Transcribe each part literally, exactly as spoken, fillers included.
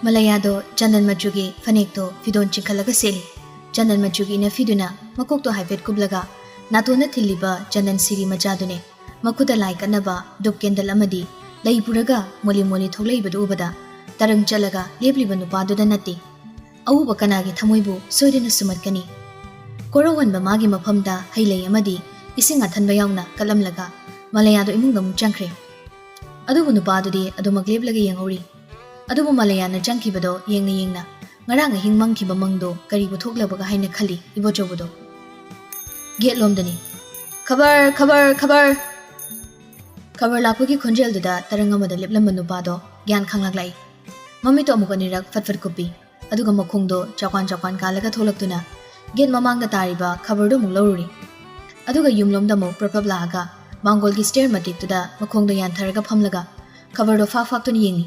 ꯃꯂꯌꯥꯗꯣ ꯆꯟꯗꯟ ꯃꯆꯨꯒꯤ ꯐꯅꯦꯛꯇꯣ ꯐꯤꯗꯣꯟ ꯆꯤꯡꯈꯠꯂꯒ ꯁꯦꯠꯂꯤ꯫ ꯆꯟꯗꯟ ꯃꯆꯨꯒꯤ ꯏꯅꯐꯤꯗꯨꯅ ꯃꯀꯣꯛꯇꯣ ꯍꯥꯏꯐꯦꯠ ꯀꯨꯞꯂꯒ ꯅꯥꯇꯣꯟꯗ ꯊꯤꯜꯂꯤꯕ ꯆꯟꯗꯟ ꯁꯤꯔꯤ ꯃꯆꯥꯗꯨꯅꯦ꯫ ꯃꯈꯨꯠꯇ ꯂꯥꯏ ꯀꯠꯅꯕ ꯙꯨꯞ ꯀꯦꯟꯗꯜ ꯑꯃꯗꯤ ꯂꯩ ꯄꯨꯔꯒ ꯃꯣꯂꯤ ꯃꯣꯂꯤ ꯊꯣꯛꯂꯛꯏꯕꯗꯨ ꯎꯕꯗ ꯇꯔꯪ ꯆꯠꯂꯒ ꯂꯦꯞꯂꯤꯕ ꯅꯨꯄꯥꯗꯨꯗ ꯅꯠꯇꯦ꯫ ꯑꯎꯕ ꯀꯅꯥꯒꯤ ꯊꯃꯣꯏꯕꯨ ꯁꯣꯏꯗꯅ ꯁꯨꯝꯍꯠꯀꯅꯤ? ꯀꯣꯔꯧꯍꯟꯕ ꯃꯥꯒꯤ ꯃꯐꯝꯗ ꯍꯩ ꯂꯩ ꯑꯃꯗꯤ ꯏꯁꯤꯡ ꯑꯊꯟꯕ ꯌꯥꯎꯅ ꯀꯠꯂꯝꯂꯒ ꯃꯂꯌꯥꯗꯣ ꯏꯃꯨꯡꯗ ꯑꯃꯨꯛ ꯆꯪꯈ꯭ꯔꯦ꯫ ꯑꯗꯨꯕꯨ ꯅꯨꯄꯥꯗꯨꯗꯤ ꯑꯗꯨꯃꯛ ꯂꯦꯞꯂꯒ ꯌꯦꯡꯍꯧꯔꯤ꯫ ꯑꯗꯨꯕꯨ ꯃꯂꯌꯥꯅ ꯆꯪꯈꯤꯕꯗꯣ ꯌꯦꯡꯅ ꯌꯦꯡꯅ ꯉꯔꯥꯡ ꯑꯍꯤꯡ ꯃꯪꯈꯤꯕ ꯃꯪꯗꯣ ꯀꯔꯤꯕꯨ ꯊꯣꯛꯂꯕꯒ ꯍꯥꯏꯅ ꯈꯜꯂꯤ ꯏꯕꯣꯆꯧꯕꯗꯣ꯫ ꯒꯦꯠꯂꯣꯝꯗꯅꯤ꯫ "ꯈꯕꯔ, ꯈꯕꯔ, ꯈꯕꯔ!" ꯈꯕꯔ ꯂꯥꯛꯄꯒꯤ ꯈꯣꯟꯖꯦꯜꯗꯨꯗ ꯇꯔꯪ ꯑꯃꯗ ꯂꯦꯞꯂꯝꯕ ꯅꯨꯄꯥꯗꯣ ꯒ꯭ꯌꯥꯟ ꯈꯪꯂꯛꯂꯛꯏ꯫ ꯃꯃꯤꯠꯇꯣ ꯑꯃꯨꯛ ꯑꯅꯤꯔꯛ ꯐꯠ ꯐꯠ ꯀꯨꯞꯄꯤ꯫ ꯑꯗꯨꯒ ꯃꯈꯣꯡꯗꯣ ꯆꯥꯎꯀꯥꯟ ꯆꯥꯎꯀꯥꯟ ꯀꯥꯜꯂꯒ ꯊꯣꯛꯂꯛꯇꯨꯅ ꯒꯦꯠ ꯃꯃꯥꯡꯗ ꯇꯥꯔꯤꯕ ꯈꯕꯔꯗꯨ ꯑꯃꯨꯛ ꯂꯧꯔꯨꯔꯤ꯫ ꯑꯗꯨꯒ ꯌꯨꯝꯂꯣꯝꯗ ꯑꯃꯨꯛ ꯄ꯭ꯔꯞ ꯄ꯭ꯔꯞ ꯂꯥꯛꯑꯒ ꯃꯥꯡꯒꯣꯜꯒꯤ ꯁ꯭ꯇꯦꯌꯔ ꯃꯇꯦꯛꯇꯨꯗ ꯃꯈꯣꯡꯗꯣ ꯌꯥꯟꯊꯔꯒ ꯐꯝꯂꯒ ꯈꯕꯔꯗꯣ ꯐꯥꯛ ꯐꯥꯛꯇꯨꯅ ꯌꯦꯡꯉꯤ꯫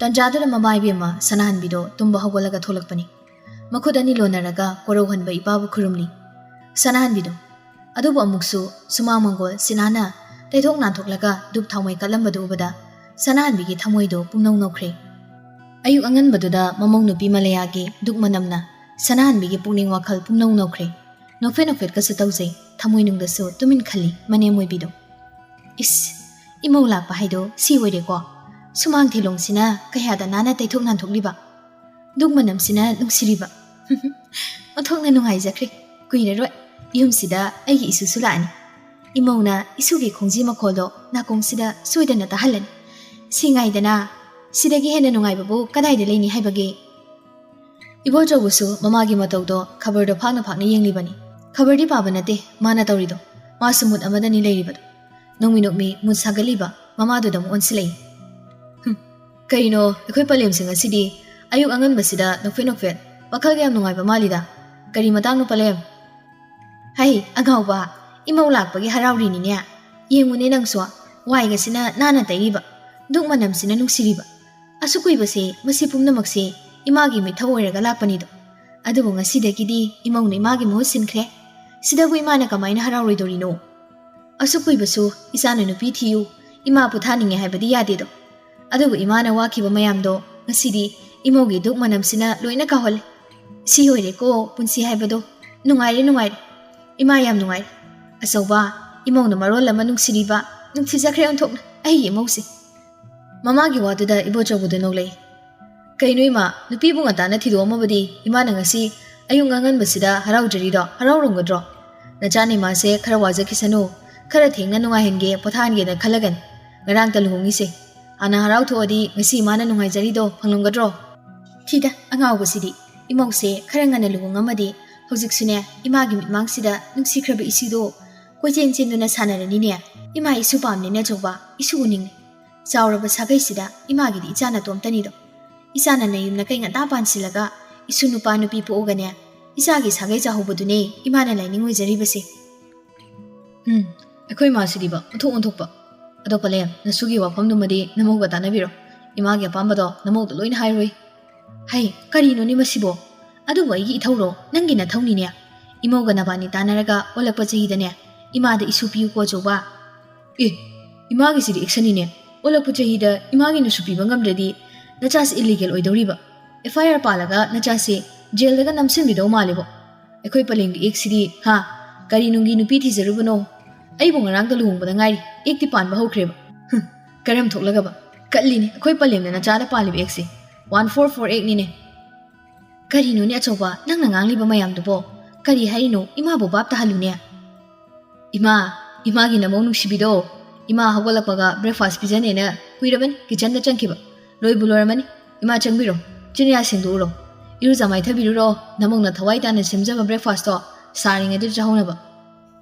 ꯇꯟꯖꯥꯗꯨꯗ ꯃꯃꯥ ꯏꯕꯦꯝꯃ ꯁꯅꯥꯍꯟꯕꯤꯗꯣ ꯇꯨꯝꯕ ꯍꯧꯒꯠꯂꯒ ꯊꯣꯛꯂꯛꯄꯅꯤ꯫ ꯃꯈꯨꯠ ꯑꯅꯤ ꯂꯣꯟꯅꯔꯒ ꯀꯣꯔꯧꯍꯟꯕ ꯏꯄꯥꯕꯨ ꯈꯨꯔꯨꯝꯂꯤ꯫ ꯁꯅꯥꯍꯟꯕꯤꯗꯣ꯫ ꯑꯗꯨꯕꯨ ꯑꯃꯨꯛꯁꯨ ꯁꯨꯃꯥꯡ ꯃꯥꯡꯒꯣꯜ ꯁꯤꯅꯥꯅ ꯇꯩꯊꯣꯛ ꯅꯥꯟꯊꯣꯛꯂꯒ ꯙꯨꯞ ꯊꯥꯎꯃꯩ ꯀꯠꯂꯝꯕꯗꯨ ꯎꯕꯗ ꯁꯅꯥꯍꯟꯕꯤꯒꯤ ꯊꯃꯣꯏꯗꯣ ꯄꯨꯝꯅꯧ ꯅꯧꯈ꯭ꯔꯦ꯫ ꯑꯌꯨꯛ ꯑꯉꯟꯕꯗꯨꯗ ꯃꯃꯧ ꯅꯨꯄꯤ ꯃꯂꯌꯥꯒꯤ ꯙꯨꯞ ꯃꯅꯝꯅ ꯁꯅꯥꯍꯟꯕꯤꯒꯤ ꯄꯨꯛꯅꯤꯡ ꯋꯥꯈꯜ ꯄꯨꯝꯅꯧ ꯅꯧꯈ꯭ꯔꯦ꯫ ꯅꯣꯛꯐꯦꯠ ꯅꯣꯛꯐꯦꯠꯀꯁꯨ ꯇꯧꯖꯩ꯫ ꯊꯃꯣꯏꯅꯨꯡꯗꯁꯨ ꯇꯨꯃꯤꯟ ꯈꯜꯂꯤ ꯃꯅꯦꯝ ꯑꯣꯏꯕꯤꯗꯣ꯫ "ꯏꯁ, ꯏꯃꯧ ꯂꯥꯛꯄ ꯍꯥꯏꯗꯣ ꯁꯤ ꯑꯣꯏꯔꯦꯀꯣ꯫ ꯁꯨꯃꯥꯡ ꯊꯤꯂꯣꯡꯁꯤꯅ ꯀꯌꯥꯗ ꯅꯥꯟꯅ ꯇꯩꯊꯣꯛ ꯅꯥꯟꯊꯣꯛꯂꯤꯕ꯫ ꯙꯨꯞ ꯃꯅꯝꯁꯤꯅ ꯅꯨꯡꯁꯤꯔꯤꯕ꯫ ꯑꯣꯟꯊꯣꯛꯅ ꯅꯨꯡꯉꯥꯏꯖꯈ꯭ꯔꯦ꯫ ꯀꯨꯏꯔꯔꯣꯏ ꯌꯨꯝꯁꯤꯗ ꯑꯩꯒꯤ ꯏꯁꯨꯁꯨ ꯂꯥꯛꯑꯅꯤ꯫ ꯏꯃꯧꯅ ꯏꯁꯨꯒꯤ ꯈꯣꯡꯖꯤ ꯃꯈꯣꯜꯗꯣ ꯅꯥꯀꯣꯡꯁꯤꯗ ꯁꯣꯏꯗꯅ ꯇꯥꯍꯜꯂꯅꯤ꯫ ꯁꯤ ꯉꯥꯏꯗꯅ ꯁꯤꯗꯒꯤ ꯍꯦꯟꯅ ꯅꯨꯡꯉꯥꯏꯕꯕꯨ ꯀꯗꯥꯏꯗ ꯂꯩꯅꯤ ꯍꯥꯏꯕꯒꯦ?" ꯏꯕꯣꯆꯧꯕꯁꯨ ꯃꯃꯥꯒꯤ ꯃꯇꯧꯗꯣ ꯈꯕꯔꯗꯣ ꯐꯥꯛꯅ ꯐꯥꯛꯅ ꯌꯦꯡꯂꯤꯕꯅꯤ꯫ ꯈꯕꯔꯗꯤ ꯄꯥꯕ ꯅꯠꯇꯦ ꯃꯥꯅ ꯇꯧꯔꯤꯗꯣ꯫ ꯃꯥꯁꯨ ꯃꯨꯠ ꯑꯃꯗꯅꯤ ꯂꯩꯔꯤꯕꯗꯣ꯫ ꯅꯣꯡꯃꯤ ꯅꯣꯛꯃꯤ ꯃꯨꯠ ꯁꯥꯒꯠꯂꯤꯕ ꯃꯃꯥꯗꯨꯗ ꯑꯃꯨꯛ ꯑꯣꯟꯁꯤꯜꯂꯛꯏ꯫ "ꯍꯨꯝ, ꯀꯔꯤꯅꯣ ꯑꯩꯈꯣꯏ ꯄꯂꯦꯝꯁꯦ ꯉꯁꯤꯗꯤ ꯑꯌꯨꯛ ꯑꯉꯟꯕꯁꯤꯗ ꯅꯣꯛꯐꯦꯠ ꯅꯣꯛꯐꯦꯠ? ꯋꯥꯈꯜꯒ ꯌꯥꯝ ꯅꯨꯡꯉꯥꯏꯕ ꯃꯥꯜꯂꯤꯗ꯫ ꯀꯔꯤ ꯃꯇꯥꯡꯅꯣ ꯄꯂꯦꯝ?" "ꯍꯩ, ꯑꯉꯥꯎꯕ, ꯏꯃꯧ ꯂꯥꯛꯄꯒꯤ ꯍꯔꯥꯎꯔꯤꯅꯤꯅꯦ꯫ ꯌꯦꯡꯉꯨꯅꯦ ꯅꯪꯁꯨ, ꯋꯥꯏꯒꯁꯤꯅ ꯅꯥꯟꯅ ꯇꯩꯔꯤꯕ, ꯙꯨꯛ ꯃꯅꯝꯁꯤꯅ ꯅꯨꯡꯁꯤꯔꯤꯕ꯫ ꯑꯁꯨꯛ ꯀꯨꯏꯕꯁꯦ ꯃꯁꯤ ꯄꯨꯝꯅꯃꯛꯁꯦ ꯏꯃꯥꯒꯤ ꯃꯤꯊꯧ ꯑꯣꯏꯔꯒ ꯂꯥꯛꯄꯅꯤꯗꯣ꯫ ꯑꯗꯨꯕꯨ ꯉꯁꯤꯗꯒꯤꯗꯤ ꯏꯃꯧꯅ ꯏꯃꯥꯒꯤ ꯃꯍꯨꯠ ꯁꯤꯟꯈ꯭ꯔꯦ꯫ ꯁꯤꯗꯕꯨ ꯏꯃꯥꯅ ꯀꯃꯥꯏꯅ ꯍꯔꯥꯎꯔꯣꯏꯗꯣꯔꯤꯅꯣ? ꯑꯁꯨꯛ ꯀꯨꯏꯕꯁꯨ ꯏꯆꯥꯅ ꯅꯨꯄꯤ ꯊꯤꯌꯨ, ꯏꯃꯥ ꯄꯣꯊꯥꯅꯤꯡꯉꯦ ꯍꯥꯏꯕꯗꯤ ꯌꯥꯗꯦꯗꯣ꯫ ꯑꯗꯨꯕꯨ ꯏꯃꯥꯅ ꯋꯥꯈꯤꯕ ꯃꯌꯥꯝꯗꯣ ꯉꯁꯤꯗꯤ ꯏꯃꯧꯒꯤ ꯙꯨꯛ ꯃꯅꯝꯁꯤꯅ ꯂꯣꯏꯅ ꯀꯥꯎꯍꯜꯂꯦ꯫ ꯁꯤ ꯑꯣꯏꯔꯦꯀꯣ ꯄꯨꯟꯁꯤ ꯍꯥꯏꯕꯗꯣ꯫ ꯅꯨꯡꯉꯥꯏꯔꯦ, ꯅꯨꯡꯉꯥꯏꯔꯦ꯫ ꯏꯃꯥ ꯌꯥꯝ ꯅꯨꯡꯉꯥꯏꯔꯦ꯫ ꯑꯆꯧꯕ, ꯏꯃꯧꯅ ꯃꯔꯣꯜ ꯑꯃ ꯅꯨꯡꯁꯤꯔꯤꯕ, ꯅꯨꯡꯁꯤꯖꯈ꯭ꯔꯦ ꯑꯣꯟꯊꯣꯛꯅ ꯑꯩꯒꯤ ꯏꯃꯧꯁꯦ꯫ ꯃꯃꯥꯒꯤ ꯋꯥꯗꯨꯗ ꯏꯕꯣꯆꯧꯕꯗꯨ ꯅꯣꯛꯂꯛꯏ꯫ "ꯀꯩꯅꯣ ꯏꯃꯥ, ꯅꯨꯄꯤꯕꯨ ꯉꯟꯇꯥꯅ ꯊꯤꯗꯣꯛꯑꯝꯃꯕꯗꯤ ꯏꯃꯥꯅ ꯉꯁꯤ ꯑꯌꯨꯛ ꯉꯟꯉꯟꯕꯁꯤꯗ ꯍꯔꯥꯎꯖꯔꯤꯗꯣ ꯍꯔꯥꯎꯔꯝꯒꯗ꯭ꯔꯣ? ꯅꯆꯥꯅ ꯏꯃꯥꯁꯦ ꯈꯔ ꯋꯥꯖꯈꯤꯁꯅꯨ, ꯈꯔ ꯊꯦꯡꯅ ꯅꯨꯡꯉꯥꯏꯍꯟꯒꯦ, ꯄꯣꯊꯥꯍꯟꯒꯦꯅ ꯈꯜꯂꯒꯅꯤ ꯉꯔꯥꯡꯇ ꯂꯨꯍꯣꯡꯉꯤꯁꯦ꯫ ꯍꯥꯟꯅ ꯍꯔꯥꯎꯊꯣꯛꯑꯗꯤ ꯉꯁꯤ ꯏꯃꯥꯅ ꯅꯨꯡꯉꯥꯏꯖꯔꯤꯗꯣ ꯐꯪꯂꯝꯒꯗ꯭ꯔꯣ?" ꯊꯤꯗ, ꯑꯉꯥꯎꯕꯁꯤꯗꯤ꯫ ꯏꯃꯧꯁꯦ ꯈꯔ ꯉꯟꯅ ꯂꯨꯍꯣꯡꯉꯝꯃꯗꯤ ꯍꯧꯖꯤꯛꯁꯨꯅꯦ ꯏꯃꯥꯒꯤ ꯃꯤꯠꯃꯥꯡꯁꯤꯗ ꯅꯨꯡꯁꯤꯈ꯭ꯔꯕ ꯏꯁꯨꯗꯣ ꯀꯣꯏꯆꯦꯟ ꯆꯦꯟꯗꯨꯅ ꯁꯥꯟꯅꯔꯅꯤꯅꯦ꯫ ꯏꯃꯥ ꯏꯁꯨ ꯄꯥꯝꯅꯤꯅ ꯑꯆꯧꯕ, ꯏꯁꯨ ꯎꯅꯤꯡꯉꯤ꯫ ꯆꯥꯎꯔꯕ ꯁꯥꯒꯩꯁꯤꯗ ꯏꯃꯥꯒꯤꯗꯤ ꯏꯆꯥ ꯅꯥꯇꯣꯝꯇꯅꯤꯗꯣ꯫ ꯏꯆꯥꯅ ꯅꯌꯨꯝ ꯅꯀꯩ ꯉꯟꯇꯥ ꯄꯥꯟꯁꯤꯜꯂꯒ ꯏꯁꯨ ꯅꯨꯄꯥ ꯅꯨꯄꯤ ꯄꯣꯛꯑꯒꯅꯦ ꯏꯆꯥꯒꯤ ꯁꯥꯒꯩ ꯆꯥꯍꯧꯕꯗꯨꯅꯦ ꯏꯃꯥꯅ ꯂꯥꯏꯅꯤꯡ ꯑꯣꯏꯖꯔꯤꯕꯁꯦ꯫ ꯎꯝ, ꯑꯩꯈꯣꯏ ꯃꯥꯁꯤꯗꯤꯕ ꯑꯣꯟꯊꯣꯛ ꯑꯣꯟꯊꯣꯛꯄ꯫ ꯑꯗꯣ ꯄꯂꯦꯝ, ꯅꯁꯨꯒꯤ ꯋꯥꯐꯝꯗꯨꯃꯗꯤ ꯅꯃꯧꯒ ꯇꯥꯟꯅꯕꯤꯔꯣ꯫ ꯏꯃꯥꯒꯤ ꯑꯄꯥꯝꯕꯗꯣ ꯅꯃꯧꯗ ꯂꯣꯏꯅ ꯍꯥꯏꯔꯣꯏ꯫ ꯍꯩ, ꯀꯔꯤꯅꯣꯅꯦ ꯃꯁꯤꯕꯣ? ꯑꯗꯨꯕꯨ ꯑꯩꯒꯤ ꯏꯊꯧꯔꯣ? ꯅꯪꯒꯤ ꯅꯊꯧꯅꯤꯅꯦ꯫ ꯏꯃꯧꯒ ꯅꯕꯥꯅꯤ ꯇꯥꯟꯅꯔꯒ ꯑꯣꯜꯂꯛꯄ ꯆꯍꯤꯗꯅꯦ ꯏꯃꯥꯗ ꯏꯁꯨ ꯄꯤꯌꯨꯀꯣ ꯑꯆꯧꯕ꯫ ꯑꯦ, ꯏꯃꯥꯒꯤꯁꯤꯗꯤ ꯑꯦꯛꯁꯟꯅꯤꯅꯦ꯫ ꯑꯣꯜꯂꯛꯄ ꯆꯍꯤꯗ ꯏꯃꯥꯒꯤ ꯅꯨꯁꯨ ꯄꯤꯕ ꯉꯝꯗ꯭ꯔꯗꯤ ꯅꯆꯥꯁꯤ ꯏꯂꯤꯒꯦꯜ ꯑꯣꯏꯗꯧꯔꯤꯕ꯫ ꯑꯦꯐ ꯑꯥꯏ ꯑꯥꯔ ꯄꯥꯜꯂꯒ ꯅꯆꯥꯁꯤ ꯖꯦꯜꯗꯒ ꯅꯝꯁꯤꯟꯕꯤꯗꯧ ꯃꯥꯜꯂꯦꯕꯣ꯫ ꯑꯩꯈꯣꯏ ꯄꯂꯦꯝꯒꯤ ꯑꯦꯛꯁꯤꯗꯤ, ꯍꯥ? ꯀꯔꯤ ꯅꯨꯡꯒꯤ ꯅꯨꯄꯤ ꯊꯤꯖꯔꯨꯕꯅꯣ? ꯑꯩꯕꯨ ꯉꯔꯥꯡꯇ ꯂꯨꯍꯣꯡꯕꯗ ꯉꯥꯏꯔꯤ, ꯑꯦꯛꯇꯤ ꯄꯥꯟꯕ ꯍꯧꯈ꯭ꯔꯦꯕ꯫ ꯍꯨꯝ, ꯀꯔꯝ ꯊꯣꯛꯂꯒꯕ? ꯀꯠꯂꯤꯅꯦ ꯑꯩꯈꯣꯏ ꯄꯂꯦꯝꯅ ꯅꯆꯥꯗ ꯄꯥꯜꯂꯤꯕ ꯑꯦꯛꯁꯦ꯫ ꯋꯥꯟ ꯐꯣꯔ ꯐꯣꯔ ꯑꯦꯛꯅꯤꯅꯦ꯫ ꯀꯔꯤꯅꯣꯅꯦ ꯑꯆꯧꯕ, ꯅꯪꯅ ꯉꯥꯡꯂꯤꯕ ꯃꯌꯥꯝꯗꯨꯕꯣ? ꯀꯔꯤ ꯍꯥꯏꯔꯤꯅꯣ? ꯏꯃꯥꯕꯨ ꯚꯥꯞ ꯇꯥꯍꯜꯂꯨꯅꯦ꯫ ꯏꯃꯥ, ꯏꯃꯥꯒꯤ ꯅꯃꯧ ꯅꯨꯡꯁꯤꯕꯤꯗꯣ, ꯏꯃꯥ ꯍꯧꯒꯠꯂꯛꯄꯒ ꯕ꯭ꯔꯦꯛꯐꯥꯁ ꯄꯤꯖꯅꯦꯅ ꯀꯨꯏꯔꯕꯅꯤ ꯀꯤꯆꯟꯗ ꯆꯪꯈꯤꯕ꯫ ꯂꯣꯏꯕꯨ ꯂꯣꯏꯔꯝꯃꯅꯤ꯫ ꯏꯃꯥ, ꯆꯪꯕꯤꯔꯣ꯫ ꯆꯤꯟꯌꯥ ꯁꯦꯡꯗꯣꯛꯎꯔꯣ꯫ ꯏꯔꯨꯖ ꯃꯥꯏꯊꯕꯤꯔꯨꯔꯣ꯫ ꯅꯃꯧꯅ ꯊꯋꯥꯏ ꯇꯥꯅ ꯁꯦꯝꯖꯕ ꯕ꯭ꯔꯦꯛꯐꯥꯁꯇꯣ ꯁꯥꯔꯤꯉꯩꯗꯨꯗ ꯆꯥꯍꯧꯅꯕ꯫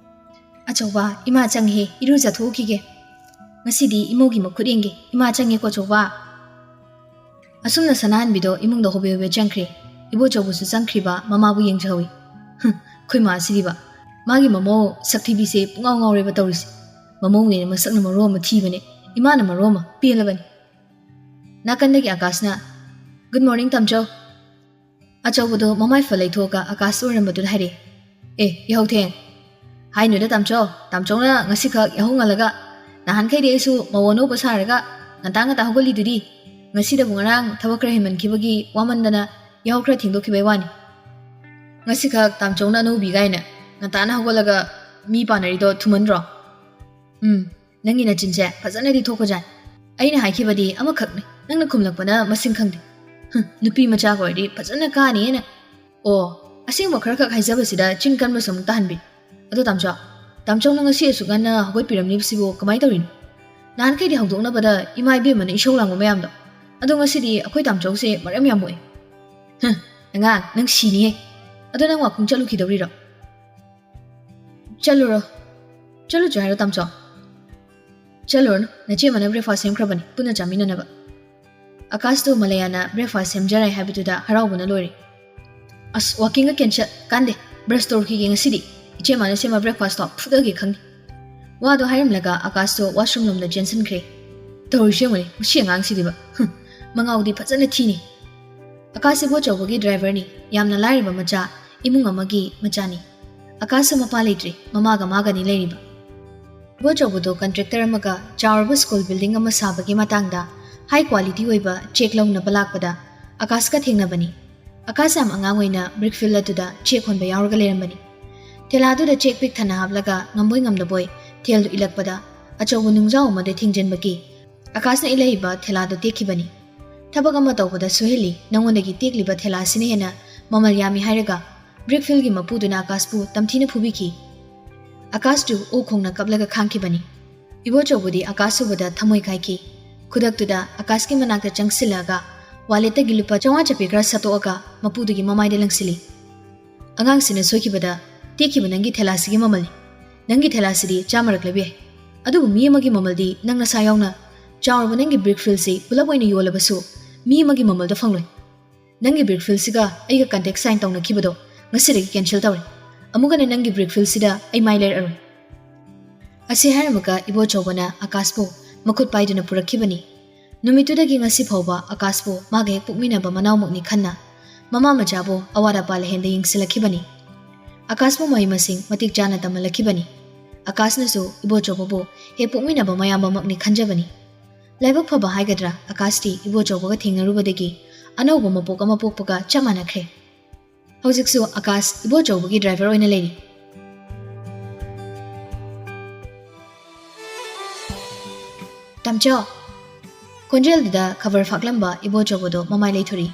ꯑꯆꯧꯕ, ꯏꯃꯥ ꯆꯪꯉꯦ, ꯏꯔꯨꯖꯊꯣꯛꯎꯈꯤꯒꯦ꯫ ꯉꯁꯤꯗꯤ ꯏꯃꯧꯒꯤ ꯃꯈꯨꯠ ꯌꯦꯡꯒꯦ꯫ ꯏꯃꯥ ꯆꯪꯉꯦꯀꯣ ꯑꯆꯧꯕ꯫ ꯑꯁꯨꯝꯅ ꯁꯅꯥꯍꯟꯕꯤꯗꯣ ꯏꯃꯨꯡꯗ ꯍꯣꯕꯦ ꯍꯣꯕꯦ ꯆꯪꯈ꯭ꯔꯦ꯫ ꯏꯕꯣꯆꯧꯕꯁꯨ ꯆꯪꯈ꯭ꯔꯤꯕ ꯃꯃꯥꯕꯨ ꯌꯦꯡꯖꯍꯧꯏ꯫ ꯍꯨꯝ, ꯑꯩꯈꯣꯏ ꯃꯥ ꯑꯁꯤꯗꯤꯕ꯫ ꯃꯥꯒꯤ ꯃꯃꯧ ꯁꯛꯊꯤꯕꯤꯁꯦ ꯄꯨꯡꯉꯥꯎ ꯉꯥꯎꯔꯦꯕ ꯇꯧꯔꯤꯁꯦ꯫ ꯃꯃꯧꯅꯦꯅ ꯃꯁꯛꯅ ꯃꯔꯣ ꯑꯃ ꯊꯤꯕꯅꯦ, ꯏꯃꯥꯅ ꯃꯔꯣ ꯑꯃ ꯄꯦꯜꯂꯕꯅꯤ꯫ ꯅꯥꯀꯟꯗꯒꯤ ꯑꯀꯥꯁꯅ, "ꯒꯨꯗ ꯃꯣꯔꯅꯤꯡ ꯇꯥꯃꯣꯆꯧ꯫" ꯑꯆꯧꯕꯗꯣ ꯃꯃꯥꯏ ꯐ ꯂꯩꯊꯣꯛꯑꯒ ꯑꯀꯥꯁꯇ ꯑꯣꯏꯔꯝꯕꯗꯨꯗ ꯍꯥꯏꯔꯛꯑꯦ, "ꯑꯦ, ꯌꯥꯍꯧ ꯊꯦꯡ꯫ ꯍꯥꯏꯅꯨꯗ ꯇꯥꯃꯣꯆꯧ, ꯇꯥꯃꯣꯆꯧꯅ ꯉꯁꯤꯈꯛ ꯌꯥꯍꯧ ꯉꯜꯂꯒ꯫ ꯅꯍꯥꯟꯈꯩꯗꯤ ꯑꯩꯁꯨ ꯃꯧ ꯑꯅꯧꯕ ꯁꯥꯔꯒ ꯉꯟꯇꯥ ꯉꯟꯇꯥ ꯍꯧꯒꯠꯂꯤꯗꯨꯗꯤ꯫ ꯉꯁꯤꯗꯕꯨ ꯉꯔꯥꯡ ꯊꯕꯛ ꯈꯔ ꯍꯦꯟꯃꯟꯈꯤꯕꯒꯤ ꯋꯥꯃꯟꯗꯅ ꯌꯥꯍꯧ ꯈꯔ ꯊꯦꯡꯗꯣꯛꯈꯤꯕꯩ ꯋꯥꯅꯤ꯫ ꯉꯁꯤꯈꯛ ꯇꯥꯝꯆꯧꯅ ꯑꯅꯧꯕꯤ ꯀꯥꯏꯅ ꯉꯟꯇꯥꯅ ꯍꯧꯒꯠꯂꯒ ꯃꯤ ꯄꯥꯟꯅꯔꯤꯗꯣ ꯊꯨꯃꯟꯗ꯭ꯔꯣ? ꯎꯝ, ꯅꯪꯒꯤ ꯅꯆꯤꯟꯁꯦ ꯐꯖꯅꯗꯤ ꯊꯣꯛꯄꯖꯥꯠꯅꯤ꯫ ꯑꯩꯅ ꯍꯥꯏꯈꯤꯕꯗꯤ ꯑꯃꯈꯛꯅꯤ, ꯅꯪꯅ ꯈꯨꯝꯂꯛꯄꯅ ꯃꯁꯤꯡ ꯈꯪꯗꯦ꯫ ꯍꯨꯝ, ꯅꯨꯄꯤ ꯃꯆꯥꯒ ꯑꯣꯏꯔꯗꯤ ꯐꯖꯅ ꯀꯥꯅꯤꯅ꯫ ꯑꯣ, ꯑꯁꯦꯡꯕ ꯈꯔꯈꯛ ꯍꯥꯏꯖꯕꯁꯤꯗ ꯆꯤꯟ ꯀꯟꯕꯁꯨ ꯑꯃꯨꯛ ꯇꯥꯍꯟꯕꯤ꯫ ꯑꯗꯣ ꯇꯥꯝꯆꯧ, ꯇꯥꯝꯆꯧꯅ ꯉꯁꯤ ꯑꯁꯨꯛ ꯉꯟꯅ ꯍꯧꯒꯠꯄꯤꯔꯝꯂꯤꯕꯁꯤꯕꯨ ꯀꯃꯥꯏꯅ ꯇꯧꯔꯤꯅꯣ? ꯅꯍꯥꯟꯈꯩꯗꯤ ꯍꯧꯗꯣꯛꯅꯕꯗ ꯏꯃꯥ ꯏꯕꯦꯝꯃꯅ ꯏꯁꯧ ꯂꯥꯡꯕ ꯃꯌꯥꯝꯗꯣ꯫ ꯑꯗꯣ ꯉꯁꯤꯗꯤ ꯑꯩꯈꯣꯏ ꯇꯥꯝꯆꯧꯁꯦ ꯃꯔꯝ ꯌꯥꯝ ꯃꯣꯛꯑꯦ꯫ ꯍꯨꯝ, ꯑꯉꯥꯡ, ꯅꯪ ꯁꯤꯅꯤꯍꯦ꯫ ꯑꯗꯣ ꯅꯪ ꯋꯥꯀꯤꯡ ꯆꯠꯂꯨꯈꯤꯗꯧꯔꯤꯔꯣ? ꯆꯠꯂꯨꯔꯣ꯫ ꯆꯠꯂꯨꯆꯣ ꯍꯥꯏꯔꯣ ꯇꯥꯝꯆꯧ? ꯆꯠꯂꯨꯔꯅꯨ, ꯅꯆꯦ ꯑꯃꯅ breakfast ꯁꯦꯝꯈ꯭ꯔꯕꯅꯤ, ꯄꯨꯟꯅ ꯆꯥꯃꯤꯟꯅꯅꯕ꯫ ꯑꯀꯥꯁꯇꯨ ꯃꯂꯌꯥꯅ breakfast ꯁꯦꯝꯖꯔꯦ ꯍꯥꯏꯕꯗꯨꯗ ꯍꯔꯥꯎꯕꯅ ꯂꯣꯏꯔꯦ꯫ ꯑꯁ, ꯋꯥꯀꯤꯡꯒ ꯀꯦꯟꯁꯦꯜ, ꯀꯥꯟꯗꯦ, brush ꯇꯧꯔꯨꯈꯤꯒꯦ ꯉꯁꯤꯗꯤ꯫ ꯏꯆꯦ ꯃꯥꯅ ꯁꯦꯝꯕ breakfastꯇꯣ ꯐꯨꯗꯒꯦ ꯈꯪꯉꯤ꯫ ꯋꯥꯗꯣ ꯍꯥꯏꯔꯝꯂꯒ ꯑꯀꯥꯁꯇꯣ washroom ꯂꯣꯝꯗ ꯆꯦꯟꯁꯤꯟꯈ꯭ꯔꯦ꯫ ꯇꯧꯔꯤꯁꯦ ꯌꯦꯡꯉꯨꯅꯦ, ꯃꯁꯤ ꯑꯉꯥꯡꯁꯤꯗꯤꯕ꯫ ꯍꯨꯝ, ꯃꯉꯥꯎꯗꯤ ꯐꯖꯅ ꯊꯤꯅꯤ꯫ ꯑꯀꯥꯁ ꯏꯕꯣꯆꯧꯕꯒꯤ driverꯅꯤ, ꯌꯥꯝꯅ ꯂꯥꯏꯔꯕ ꯃꯆꯥ, ꯏꯃꯨꯡ ꯑꯃꯒꯤ ꯃꯆꯥꯅꯤ꯫ ꯑꯀꯥꯁꯁꯨ ꯃꯄꯥ ꯂꯩꯇ꯭ꯔꯤ, ꯃꯃꯥꯒ ꯃꯥꯒꯅꯤ ꯂꯩꯔꯤꯕ꯫ ꯏꯕꯣꯆꯧꯕꯗꯣ contractor ꯑꯃꯒ ꯆꯥꯎꯔꯕ school building ꯑꯃ ꯁꯥꯕꯒꯤ ꯃꯇꯥꯡꯗ high quality ꯑꯣꯏꯕ check ꯂꯧꯅꯕ ꯂꯥꯛꯄꯗ ꯑꯀꯥꯁꯀ ꯊꯦꯡꯅꯕꯅꯤ꯫ ꯑꯀꯥꯁ ꯌꯥꯝ ꯑꯉꯥꯡ ꯑꯣꯏꯅ brick field ꯑꯗꯨꯗ check ꯍꯣꯟꯕ ꯌꯥꯎꯔꯒ ꯂꯩꯔꯝꯕꯅꯤ꯫ ꯊꯦꯂꯥꯗꯨꯗ check ꯄꯤꯛ ꯊꯟꯅ ꯍꯥꯞꯂꯒ ꯉꯝꯕꯣꯏ ꯉꯝꯗꯕꯣꯏ ꯊꯦꯜꯗꯨ ꯏꯜꯂꯛꯄꯗ ꯑꯆꯧꯕ ꯅꯨꯡꯖꯥꯎ ꯑꯃꯗ ꯊꯦꯡꯖꯤꯟꯕꯒꯤ ꯑꯀꯥꯁꯅ ꯏꯜꯂꯛꯏꯕ ꯊꯦꯂꯥꯗꯨ ꯇꯦꯛꯈꯤꯕꯅꯤ꯫ "ꯊꯕꯛ ꯑꯃ ꯇꯧꯕꯗ ꯁꯣꯏꯍꯜꯂꯤ, ꯅꯉꯣꯟꯗꯒꯤ ꯇꯦꯛꯂꯤꯕ ꯊꯦꯂꯥ ꯑꯁꯤꯅ ꯍꯦꯟꯅ ꯃꯃꯜ ꯌꯥꯝꯃꯤ" ꯍꯥꯏꯔꯒ brick fieldꯒꯤ ꯃꯄꯨꯗꯨꯅ ꯑꯀꯥꯁꯄꯨ ꯇꯝꯊꯤꯅ ꯐꯨꯕꯤꯈꯤ꯫ ꯑꯀꯥꯁꯇꯨ ꯑꯣꯛ ꯈꯣꯡꯅ ꯀꯞꯂꯒ ꯈꯥꯡꯈꯤꯕꯅꯤ꯫ ꯏꯕꯣꯆꯧꯕꯗꯤ ꯑꯀꯥꯁ ꯎꯕꯗ ꯊꯃꯣꯏ ꯀꯥꯏꯈꯤ꯫ ꯈꯨꯗꯛꯇꯨꯗ ꯑꯀꯥꯁꯀꯤ ꯃꯅꯥꯛꯇ ꯆꯪꯁꯤꯜꯂꯒ walletꯇꯒꯤ ꯂꯨꯄꯥ ꯆꯥꯝꯃꯉꯥ ꯆꯞꯄꯤ ꯈꯔ ꯁꯠꯇꯣꯛꯑꯒ ꯃꯄꯨꯗꯨꯒꯤ ꯃꯃꯥꯏꯗ ꯂꯪꯁꯤꯜꯂꯤ꯫ "ꯑꯉꯥꯡꯁꯤꯅ ꯁꯣꯏꯈꯤꯕꯗ ꯇꯦꯛꯈꯤꯕ ꯅꯪꯒꯤ ꯊꯦꯂꯥꯁꯤꯒꯤ ꯃꯃꯜꯅꯤ꯫ ꯅꯪꯒꯤ ꯊꯦꯂꯥꯁꯤꯗꯤ ꯆꯥꯝꯃꯔꯛ ꯂꯩꯕ ꯌꯥꯏ, ꯑꯗꯨꯕꯨ ꯃꯤ ꯑꯃꯒꯤ ꯃꯃꯜꯗꯤ ꯅꯪ ꯅꯁꯥ ꯌꯥꯎꯅ ꯆꯥꯎꯔꯕ ꯅꯪꯒꯤ brick fieldꯁꯤ ꯄꯨꯂꯞ ꯑꯣꯏꯅ ꯌꯣꯜꯂꯕꯁꯨ ꯃꯤ ꯑꯃꯒꯤ ꯃꯃꯜꯗꯣ ꯐꯪꯂꯣꯏ꯫ ꯅꯪꯒꯤ brick fieldꯁꯤꯒ ꯑꯩꯒ contract sign ꯇꯧꯅꯈꯤꯕꯗꯣ ꯉꯁꯤꯗꯒꯤ cancel ꯇꯧꯔꯦ꯫ ꯑꯃꯨꯛ ꯍꯟꯅ ꯅꯪꯒꯤ brick fieldꯁꯤꯗ ꯑꯩ ꯃꯥꯏ ꯂꯩꯔꯛꯑꯔꯣꯏ꯫" ꯑꯁꯤ ꯍꯥꯏꯔꯝꯃꯒ ꯏꯕꯣꯆꯧꯕꯅ ꯑꯀꯥꯁꯄꯨ ꯃꯈꯨꯠ ꯄꯥꯏꯗꯨꯅ ꯄꯨꯔꯛꯈꯤꯕꯅꯤ꯫ ꯅꯨꯃꯤꯠꯇꯨꯗꯒꯤ ꯉꯁꯤ ꯐꯥꯎꯕ ꯑꯀꯥꯁꯄꯨ ꯃꯥꯒ ꯍꯦꯛ ꯄꯣꯛꯃꯤꯟꯅꯕ ꯃꯅꯥꯎꯃꯛꯅꯤ ꯈꯟꯅ ꯃꯃꯥ ꯃꯆꯥꯕꯨ ꯑꯋꯥꯠ ꯑꯄꯥ ꯂꯩꯍꯦꯟꯗ ꯌꯦꯡꯁꯤꯜꯂꯛꯈꯤꯕꯅꯤ꯫ ꯑꯀꯥꯁꯄꯨ ꯃꯍꯩ ꯃꯁꯤꯡ ꯃꯇꯤꯛ ꯆꯥꯅ ꯇꯝꯍꯜꯂꯛꯈꯤꯕꯅꯤ꯫ ꯑꯀꯥꯁꯅꯁꯨ ꯏꯕꯣꯆꯧꯕꯕꯨ ꯍꯦꯛ ꯄꯣꯛꯃꯤꯟꯅꯕ ꯃꯌꯥꯝꯕꯃꯛꯅꯤ ꯈꯟꯖꯕꯅꯤ꯫ ꯂꯥꯏꯕꯛ ꯐꯕ ꯍꯥꯏꯒꯗ꯭ꯔꯥ, ꯑꯀꯥꯁꯇꯤ ꯏꯕꯣꯆꯧꯕꯒ ꯊꯦꯡꯅꯔꯨꯕꯗꯒꯤ ꯑꯅꯧꯕ ꯃꯄꯣꯛ ꯑꯃ ꯄꯣꯛꯄꯒ ꯆꯞ ꯃꯥꯟꯅꯈ꯭ꯔꯦ꯫ ꯍꯧꯖꯤꯛꯁꯨ ꯑꯀꯥꯁ ꯏꯕꯣꯆꯧꯕꯒꯤ ꯗ꯭ꯔꯥꯏꯚꯔ ꯑꯣꯏꯅ ꯂꯩꯔꯤ꯫ "ꯇꯥꯃꯣꯆꯧ!" ꯈꯣꯟꯖꯦꯜꯗꯨꯗ ꯈꯕꯔ ꯐꯥꯛꯂꯝꯕ ꯏꯕꯣꯆꯧꯕꯗꯣ ꯃꯃꯥꯏ ꯂꯩꯊꯣꯔꯛꯏ꯫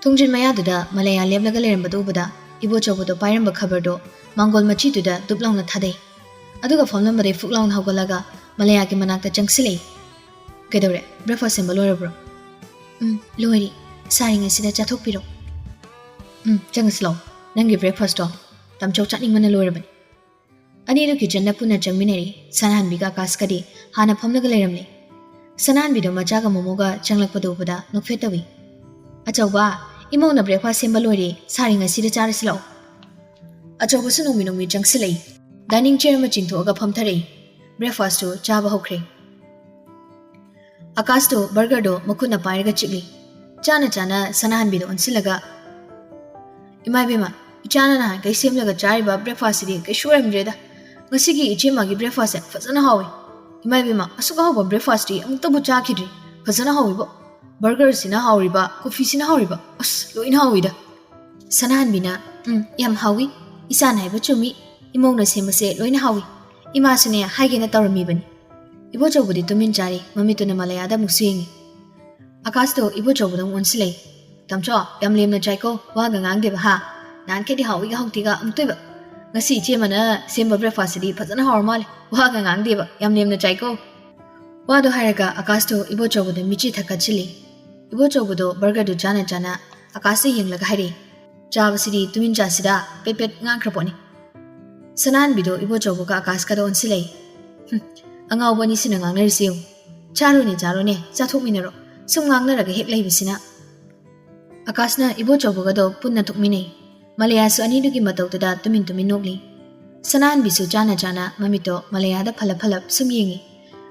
ꯊꯣꯡꯖꯤꯟ ꯃꯌꯥꯗꯨꯗ ꯃꯂꯌꯥ ꯂꯦꯞꯂꯒ ꯂꯩꯔꯝꯕꯗꯨ ꯎꯕꯗ ꯏꯕꯣꯆꯧꯕꯗꯣ ꯄꯥꯏꯔꯝꯕ ꯈꯕꯔꯗꯣ ꯃꯥꯡꯒꯣꯜ ꯃꯆꯤꯗꯨꯗ ꯗꯨꯞ ꯂꯥꯎꯅ ꯊꯥꯗꯩ꯫ ꯑꯗꯨꯒ ꯐꯝꯂꯝꯕꯗꯩ ꯐꯨꯛ ꯂꯥꯎꯅ ꯍꯧꯒꯠꯂꯒ ꯃꯂꯌꯥꯒꯤ ꯃꯅꯥꯛꯇ ꯆꯪꯁꯤꯜꯂꯛꯏ꯫ "ꯀꯩꯗꯧꯔꯦ? ꯕ꯭ꯔꯦꯛꯐꯥꯁ ꯁꯦꯝꯕ ꯂꯣꯏꯔꯕ꯭ꯔꯣ?" "ꯎꯝ, ꯂꯣꯏꯔꯦ꯫ ꯁꯥꯔꯤꯉꯩꯁꯤꯗ ꯆꯥꯊꯣꯛꯄꯤꯔꯣ꯫" "ꯎꯝ, ꯆꯪꯉꯁꯤ ꯂꯥꯛꯑꯣ꯫ ꯅꯪꯒꯤ ꯕ꯭ꯔꯦꯛꯐꯥꯁꯇꯣ ꯇꯥꯃꯣꯆꯧ ꯆꯥꯅꯤꯡꯕꯅ ꯂꯣꯏꯔꯕꯅꯤ꯫" ꯑꯅꯤꯗꯨ ꯀꯤꯆꯟꯗ ꯄꯨꯟꯅ ꯆꯪꯃꯤꯟꯅꯔꯤ꯫ ꯁꯅꯥꯍꯟꯕꯤꯒ ꯑꯀꯥꯁꯀꯗꯤ ꯍꯥꯟꯅ ꯐꯝꯂꯒ ꯂꯩꯔꯝꯂꯦ꯫ ꯁꯅꯥꯍꯟꯕꯤꯗꯣ ꯃꯆꯥꯒ ꯃꯣꯃꯣꯒ ꯆꯪꯂꯛꯄꯗꯨ ꯎꯕꯗ ꯅꯣꯛꯐꯦꯠ ꯇꯧꯏ꯫ "ꯑꯆꯧꯕ, ꯏꯃꯧꯅ ꯕ꯭ꯔꯦꯛꯐꯥꯁ ꯁꯦꯝꯕ ꯂꯣꯏꯔꯦ, ꯁꯥꯔꯤꯉꯩꯁꯤꯗ ꯆꯥꯔꯁꯤ ꯂꯥꯛꯑꯣ꯫" ꯑꯆꯧꯕꯁꯨ ꯅꯣꯡꯃꯤ ꯅꯣꯡꯃꯤ ꯆꯪꯁꯤꯜꯂꯛꯏ꯫ ꯗꯥꯏꯅꯤꯡ ꯆꯤꯌꯔ ꯑꯃ ꯆꯤꯡꯊꯣꯛꯑꯒ ꯐꯝꯊꯔꯛꯏ꯫ ꯕ꯭ꯔꯦꯛꯐꯥꯁꯇꯨ ꯆꯥꯕ ꯍꯧꯈ꯭ꯔꯦ꯫ ꯑꯀꯥꯁꯇꯣ ꯕꯔꯒꯔꯗꯣ ꯃꯈꯨꯠꯅ ꯄꯥꯏꯔꯒ ꯆꯤꯛꯂꯤ꯫ ꯆꯥꯅ ꯆꯥꯅ ꯁꯅꯥꯍꯟꯕꯤꯗ ꯑꯣꯟꯁꯤꯜꯂꯒ, "ꯏꯃꯥ ꯏꯕꯦꯝꯃ, ꯏꯆꯥꯅ ꯅꯍꯥꯟꯈꯩ ꯁꯦꯝꯂꯒ ꯆꯥꯔꯤꯕ ꯕ꯭ꯔꯦꯛꯐꯥꯁꯁꯤꯗꯤ ꯀꯩꯁꯨ ꯑꯣꯏꯔꯝꯗ꯭ꯔꯦꯗ꯫ ꯉꯁꯤꯒꯤ ꯏꯆꯦꯃꯒꯤ ꯕ꯭ꯔꯦꯛꯐꯥꯁꯁꯦ ꯐꯖꯅ ꯍꯥꯎꯋꯤ꯫ ꯏꯃꯥ ꯏꯕꯦꯝꯃ, ꯑꯁꯨꯛ ꯍꯥꯎꯕ ꯕ꯭ꯔꯦꯛꯐꯥꯁꯇꯤ ꯑꯃꯨꯛꯇꯕꯨ ꯆꯥꯈꯤꯗ꯭ꯔꯤ꯫ ꯐꯖꯅ ꯍꯥꯎꯋꯤꯕꯣ꯫ ꯕꯔꯒꯔꯁꯤꯅ ꯍꯥꯎꯔꯤꯕ, ꯀꯣꯐꯤꯁꯤꯅ ꯍꯥꯎꯔꯤꯕ, ꯑꯁ, ꯂꯣꯏꯅ ꯍꯥꯎꯋꯤꯗ꯫" ꯁꯅꯥꯍꯟꯕꯤꯅ, "ꯎꯝ, ꯌꯥꯝ ꯍꯥꯎꯋꯤ꯫ ꯏꯆꯥꯅ ꯍꯥꯏꯕ ꯆꯨꯝꯃꯤ꯫ ꯏꯃꯧꯅ ꯁꯦꯝꯕꯁꯦ ꯂꯣꯏꯅ ꯍꯥꯎꯋꯤ꯫ ꯏꯃꯥꯁꯨꯅꯦ ꯍꯥꯏꯒꯦꯅ ꯇꯧꯔꯝꯃꯤꯕꯅꯤ꯫" ꯏꯕꯣꯆꯧꯕꯗꯤ ꯇꯨꯃꯤꯟ ꯆꯥꯔꯤ, ꯃꯃꯤꯠꯇꯨꯅ ꯃꯂꯌꯥꯗ ꯑꯃꯨꯛꯁꯨ ꯌꯦꯡꯉꯤ꯫ ꯑꯀꯥꯁꯇꯣ ꯏꯕꯣꯆꯧꯕꯗ ꯑꯃꯨꯛ ꯑꯣꯟꯁꯤꯜꯂꯛꯏ꯫ "ꯇꯥꯃꯣꯆꯧ, ꯌꯥꯝ ꯂꯦꯝꯅ ꯆꯥꯏꯀꯣ, ꯋꯥꯒ ꯉꯥꯡꯗꯦꯕ ꯍꯥ? ꯅꯍꯥꯟꯈꯩꯗꯤ ꯍꯥꯎꯏꯒ ꯍꯥꯎꯇꯦꯒ ꯑꯃꯨꯛꯇꯣꯏꯕ꯫ ꯉꯁꯤ ꯏꯆꯦꯃꯅ ꯁꯦꯝꯕ ꯕ꯭ꯔꯦꯛꯐꯥꯁꯁꯤꯗꯤ ꯐꯖꯅ ꯍꯥꯎꯔ ꯃꯥꯜꯂꯦ, ꯋꯥꯒ ꯉꯥꯡꯗꯦꯕ, ꯌꯥꯝ ꯂꯦꯝꯅ ꯆꯥꯏꯀꯣ꯫" ꯋꯥꯗꯣ ꯍꯥꯏꯔꯒ ꯑꯀꯥꯁꯇꯣ ꯏꯕꯣꯆꯧꯕꯗ ꯃꯤꯠꯆꯤ ꯊꯛꯀꯠꯁꯤꯜꯂꯤ꯫ ꯏꯕꯣꯆꯧꯕꯗꯣ ꯕꯔꯒꯔꯗꯨ ꯆꯥꯅ ꯆꯥꯅ ꯑꯀꯥꯁꯇ ꯌꯦꯡꯂꯒ ꯍꯥꯏꯔꯛꯏ, "ꯆꯥꯕꯁꯤꯗꯤ ꯇꯨꯃꯤꯟ ꯆꯥꯁꯤꯗ, ꯄꯦꯠ ꯄꯦꯠ ꯉꯥꯡꯈ꯭ꯔ ꯄꯣꯠꯅꯤ꯫" ꯁꯅꯥꯍꯟꯕꯤꯗꯣ ꯏꯕꯣꯆꯧꯕꯒ ꯑꯀꯥꯁꯀꯗ ꯑꯣꯟꯁꯤꯜꯂꯛꯏ꯫ "ꯍꯨꯝ, ꯑꯉꯥꯎꯕ ꯑꯅꯤꯁꯤꯅ ꯉꯥꯡꯅꯔꯤꯁꯤ ꯌꯦꯡꯉꯨ꯫ ꯆꯥꯔꯣꯅꯦ, ꯆꯥꯔꯣꯅꯦ, ꯆꯥꯊꯣꯛꯃꯤꯟꯅꯔꯣ꯫ ꯁꯨꯝ ꯉꯥꯡꯅꯔꯒ ꯍꯦꯛ ꯂꯩꯕꯁꯤꯅ꯫" ꯑꯀꯥꯁꯅ ꯏꯕꯣꯆꯧꯕꯒꯗꯣ ꯄꯨꯟꯅ ꯊꯣꯛꯃꯤꯟꯅꯩ꯫ ꯃꯂꯌꯥꯁꯨ ꯑꯅꯤꯗꯨꯒꯤ ꯃꯇꯧꯗꯨꯗ ꯇꯨꯃꯤꯟ ꯇꯨꯃꯤꯟ ꯅꯣꯛꯂꯤ꯫ ꯁꯅꯥꯍꯟꯕꯤꯁꯨ ꯆꯥꯅ ꯆꯥꯅ ꯃꯃꯤꯠꯇꯣ ꯃꯂꯌꯥꯗ ꯐꯂꯞ ꯐꯂꯞ ꯁꯨꯝ ꯌꯦꯡꯉꯤ꯫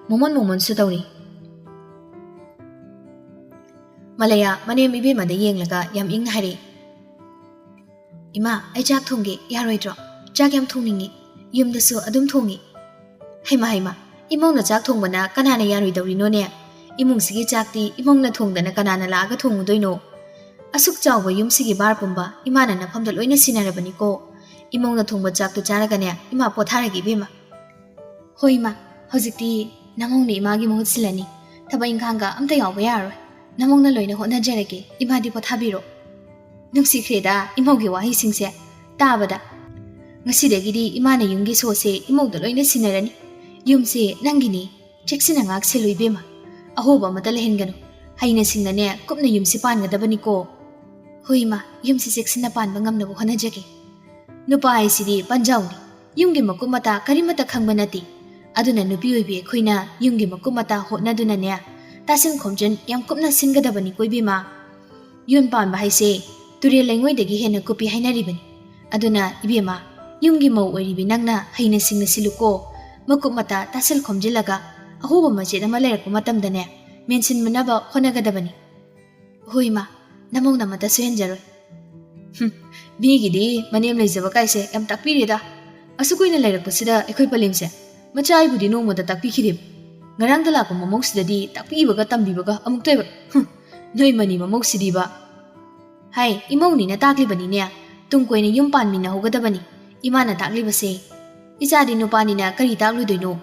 ꯃꯣꯃꯣꯟ ꯃꯣꯃꯣꯟꯁꯨ ꯇꯧꯔꯤ꯫ ꯃꯂꯌꯥ ꯃꯅꯦꯝ ꯏꯕꯦꯝꯃꯗ ꯌꯦꯡꯂꯒ ꯌꯥꯝ ꯏꯪꯅ ꯍꯥꯏꯔꯛꯏ, "ꯏꯃꯥ, ꯑꯩ ꯆꯥꯛ ꯊꯣꯡꯒꯦ, ꯌꯥꯔꯣꯏꯗ꯭ꯔꯣ? ꯆꯥꯛ ꯌꯥꯝ ꯊꯣꯡꯅꯤꯡꯉꯤ꯫ ꯌꯨꯝꯗꯁꯨ ꯑꯗꯨꯝ ꯊꯣꯡꯉꯤ꯫" "ꯍꯩꯃ, ꯍꯩꯃ, ꯏꯃꯧꯅ ꯆꯥꯛ ꯊꯣꯡꯕꯅ ꯀꯅꯥꯅ ꯌꯥꯔꯣꯏꯗꯧꯔꯤꯅꯣꯅꯦ? ꯏꯃꯨꯡꯁꯤꯒꯤ ꯆꯥꯛꯇꯤ ꯏꯃꯧꯅ ꯊꯣꯡꯗꯅ ꯀꯅꯥꯅ ꯂꯥꯛꯑꯒ ꯊꯣꯡꯉꯨꯗꯣꯏꯅꯣ? ꯑꯁꯨꯛ ꯆꯥꯎꯕ ꯌꯨꯝꯁꯤꯒꯤ ꯚꯥꯔ ꯄꯨꯝꯕ ꯏꯃꯥꯅ ꯅꯐꯝꯗ ꯂꯣꯏꯅ ꯁꯤꯟꯅꯔꯕꯅꯤꯀꯣ꯫ ꯏꯃꯧꯅ ꯊꯣꯡꯕ ꯆꯥꯛꯇꯣ ꯆꯥꯔꯒꯅꯦ, ꯏꯃꯥ ꯄꯣꯊꯥꯔꯒꯦ ꯏꯕꯦꯝꯃ꯫ ꯍꯣꯏ ꯏꯃꯥ, ꯍꯧꯖꯤꯛꯇꯤ ꯅꯃꯧꯅ ꯏꯃꯥꯒꯤ ꯃꯍꯨꯠ ꯁꯤꯜꯂꯅꯤ꯫ ꯊꯕꯛ ꯏꯪꯈꯥꯡꯒ ꯑꯝꯇ ꯌꯥꯎꯕ ꯌꯥꯔꯔꯣꯏ꯫ ꯅꯃꯧꯅ ꯂꯣꯏꯅ ꯍꯣꯠꯅꯖꯔꯒꯦ, ꯏꯃꯥꯗꯤ ꯄꯣꯊꯥꯕꯤꯔꯣ꯫ ꯅꯨꯡꯁꯤꯈ꯭ꯔꯦꯗ ꯏꯃꯧꯒꯤ ꯋꯥꯍꯩꯁꯤꯡꯁꯦ ꯇꯥꯕꯗ꯫ ꯉꯁꯤꯗꯒꯤꯗꯤ ꯏꯃꯥꯅ ꯌꯨꯝꯒꯤ ꯁꯣꯁꯦ ꯏꯃꯧꯗ ꯂꯣꯏꯅ ꯁꯤꯟꯅꯔꯅꯤ꯫ ꯌꯨꯝꯁꯦ ꯅꯪꯒꯤꯅꯤ, ꯆꯦꯛꯁꯤꯟꯅ ꯉꯥꯛ ꯁꯦꯜꯂꯨ ꯏꯕꯦꯝꯃ꯫ ꯑꯍꯣꯕ ꯑꯃꯠꯇ ꯂꯩꯍꯟꯒꯅꯨ꯫ ꯍꯩꯅ ꯁꯤꯡꯅꯅꯦ ꯀꯨꯞꯅ ꯌꯨꯝꯁꯦ ꯄꯥꯟꯒꯗꯕꯅꯤꯀꯣ꯫ ꯍꯣꯏ ꯏꯃꯥ, ꯌꯨꯝꯁꯦ ꯆꯦꯛꯁꯤꯟꯅ ꯄꯥꯟꯕ ꯉꯝꯅꯕ ꯍꯣꯠꯅꯖꯒꯦ꯫ ꯅꯨꯄꯥ ꯍꯥꯏꯁꯤꯗꯤ ꯄꯟꯖꯥꯎꯅꯤ꯫ ꯌꯨꯝꯒꯤ ꯃꯀꯨꯞ ꯃꯇꯥ ꯀꯔꯤꯃꯠꯇ ꯈꯪꯕ ꯅꯠꯇꯦ꯫ ꯑꯗꯨꯅ ꯅꯨꯄꯤ ꯑꯣꯏꯕꯤ ꯑꯩꯈꯣꯏꯅ ꯌꯨꯝꯒꯤ ꯃꯀꯨꯞ ꯃꯇꯥ ꯍꯣꯠꯅꯗꯨꯅꯅꯦ, ꯇꯥꯁꯤꯟ ꯈꯣꯝꯖꯤꯟ ꯌꯥꯝ ꯀꯨꯞꯅ ꯁꯤꯟꯒꯗꯕꯅꯤꯀꯣ ꯏꯕꯦꯝꯃ꯫ ꯌꯨꯝ ꯄꯥꯟꯕ ꯍꯥꯏꯁꯦ ꯇꯨꯔꯦꯜ ꯂꯩꯉꯣꯏꯗꯒꯤ ꯍꯦꯟꯅ ꯀꯨꯞꯄꯤ ꯍꯥꯏꯅꯔꯤꯕꯅꯤ꯫ ꯑꯗꯨꯅ ꯏꯕꯦꯝꯃ, ꯌꯨꯝꯒꯤ ꯃꯧ ꯑꯣꯏꯔꯤꯕꯤ ꯅꯪꯅ ꯍꯩꯅ ꯁꯤꯡꯅ ꯁꯤꯜꯂꯨꯀꯣ꯫ ꯃꯀꯨꯞ ꯃꯇꯥ ꯇꯥꯁꯤꯜ ꯈꯣꯝꯖꯤꯜꯂꯒ ꯑꯍꯣꯕ ꯃꯆꯦꯠ ꯑꯃ ꯂꯩꯔꯛꯄ ꯃꯇꯝꯗꯅꯦ, ꯃꯦꯟꯁꯤꯟꯅꯅꯕ ꯍꯣꯠꯅꯒꯗꯕꯅꯤ꯫ ꯍꯣꯏ ꯏꯃꯥ, ꯅꯃꯧꯅ ꯑꯃꯠꯇ ꯁꯣꯏꯍꯟꯖꯔꯣꯏ꯫ ꯍꯨꯝ, ꯃꯤꯒꯤꯗꯤ ꯃꯅꯦꯝ ꯂꯩꯖꯕ ꯀꯥꯏꯁꯦ ꯌꯥꯝ ꯇꯥꯛꯄꯤꯔꯦꯗ꯫ ꯑꯁꯨꯛ ꯀꯨꯏꯅ ꯂꯩꯔꯛꯄꯁꯤꯗ ꯑꯩꯈꯣꯏ ꯄꯂꯦꯝꯁꯦ ꯃꯆꯥ ꯑꯩꯕꯨꯗꯤ ꯅꯣꯡꯃꯇ ꯇꯥꯛꯄꯤꯈꯤꯗꯦꯕ꯫ ꯉꯔꯥꯡꯗ ꯂꯥꯛꯄ ꯃꯃꯧꯁꯤꯗꯗꯤ ꯇꯥꯛꯄꯤꯕꯒ ꯇꯝꯕꯤꯕꯒ ꯑꯃꯨꯛꯇ ꯑꯣꯏꯕ꯫ ꯍꯨꯝ, ꯅꯣꯏ ꯃꯅꯤ ꯃꯃꯧꯁꯤꯗꯤꯕ꯫ ꯍꯥꯏ, ꯏꯃꯧꯅꯤꯅ ꯇꯥꯛꯂꯤꯕꯅꯤꯅꯦ꯫ ꯇꯨꯡ ꯀꯣꯏꯅ ꯌꯨꯝ ꯄꯥꯟꯃꯤꯟꯅꯍꯧꯒꯗꯕꯅꯤ꯫ ꯏꯃꯥꯅ ꯇꯥꯛꯂꯤꯕꯁꯦ꯫ ꯏꯆꯥꯗꯤ ꯅꯨꯄꯥꯅꯤꯅ ꯀꯔꯤ ꯇꯥꯛꯂꯨꯗꯣꯏꯅꯣ?